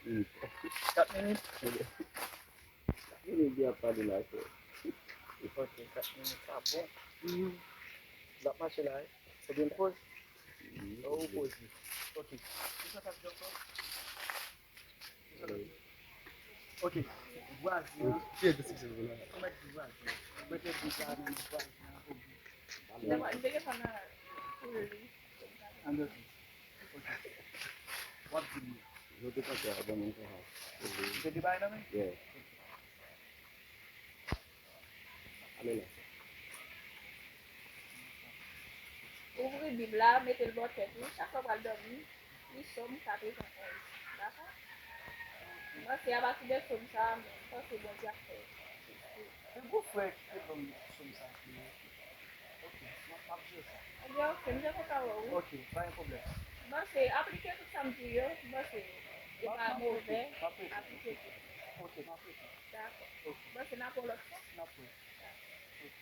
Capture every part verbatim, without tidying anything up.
Kat minit? Kat minit di ap pale la, sè. Ok, kat minit, sa bon. L ap mache la, wi. Ebyen, poz. Ou poze. Ok. Ou sa t ap di ankò? Ok. Vwazen an. Ou mèt di vwazen an. Ou mèt di vwazen an. Ann dòmi. Ok. W ap di li. Yo te konsa, ban mwen konsa. Yo te bay nan men? Yeah. Amèn. Ouvri Bib la, mete l bò tèt ou, chak fwa w pral dòmi, li Sòm katrevenn onz. Dakò? M panse apati de Sòm sa a, m panse Bondye ap fè. Men gwo frè ki te ban m Sòm sa a. Ok, m ap, m ap jere sa. Ebyen, ok, m te kontan wè w, wi. Ok, pa gen pwoblèm. M panse aplike tout sa m di yo, m panse e pa move, aplike tout. Ok, m aplike. Dakò. Ok. M panse n ap wè lòt fwa. N ap wè. Ok.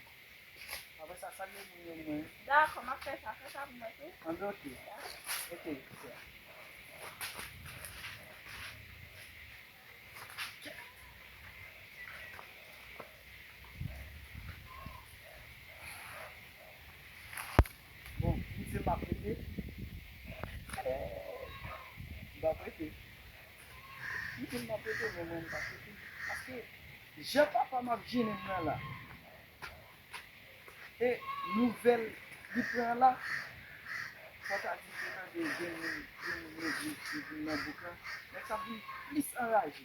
Apre sa, salye moun yo pou mwen. Dakò, m ap fè sa. Fè sa pou mwen tou. Anben, ok. Dakò. Ok, sè. Bon, m di m ap rete. M p ap rete. M di m ap rete, men mwen m p ap rete. Paske jan papa m ap jennen m nan la, e nouvèl li pran la, fò ta di se tande gen moun, gen moun legliz ki vin nan bouk lan, nèg sa vin plis anraje.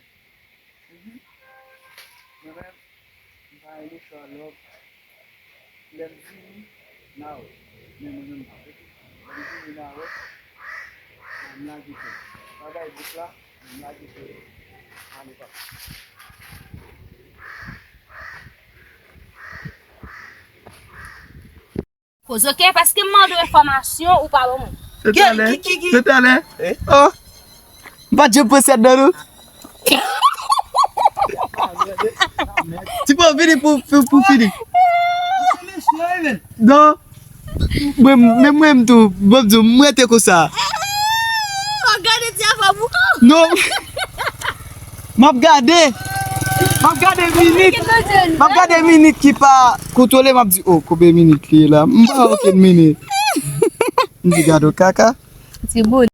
Mhm. Mwen menm, m pa renmen show love. Lè m vini, n a wè. Men mwen menm, m pa rete. Lè m vini, n a wè. M lage tou. Pa bay bouk la, m lage tou. Ale, papa. Koz, ok, paske m mande w enfòmasyon, ou pa ban mwen. Talè, talè. Oh, m pa t janm pran sèt nan nou. Ti pa vini pou, pou, pou fini. Non. Mwen, men mwen m tou, bon, m di w, m rete konsa. W ap gade ti afè pou. Non. M ap gade. M ap gade minit. M ap gade minit ki pa kontwole, m ap di, "Oh, konbyen minit li ye la?" M pa wè okenn minit. M di, "Gade yon kaka." Ti boul.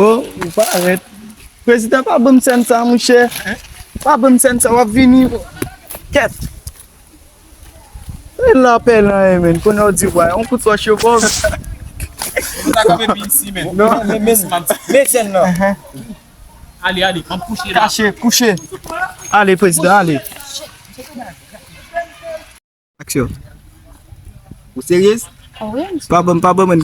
Oh, ou parèt. Prezidan, pa ban m sèn sa, monchè. Pa ban m sèn sa, w ap vini. Kèt. E lapè lan, e, men. Konnen w di, wè, yon kout wòch yo bon. Nou ta kanpe pi isi, men. Non. Men, men, men, men sèn nan. Ale, ale, m ap kouche la. Kache, kouche. Ale, prezidan, ale. Aksyon. Ou seryez? Wi, m serye. Pa ban m, pa ban m,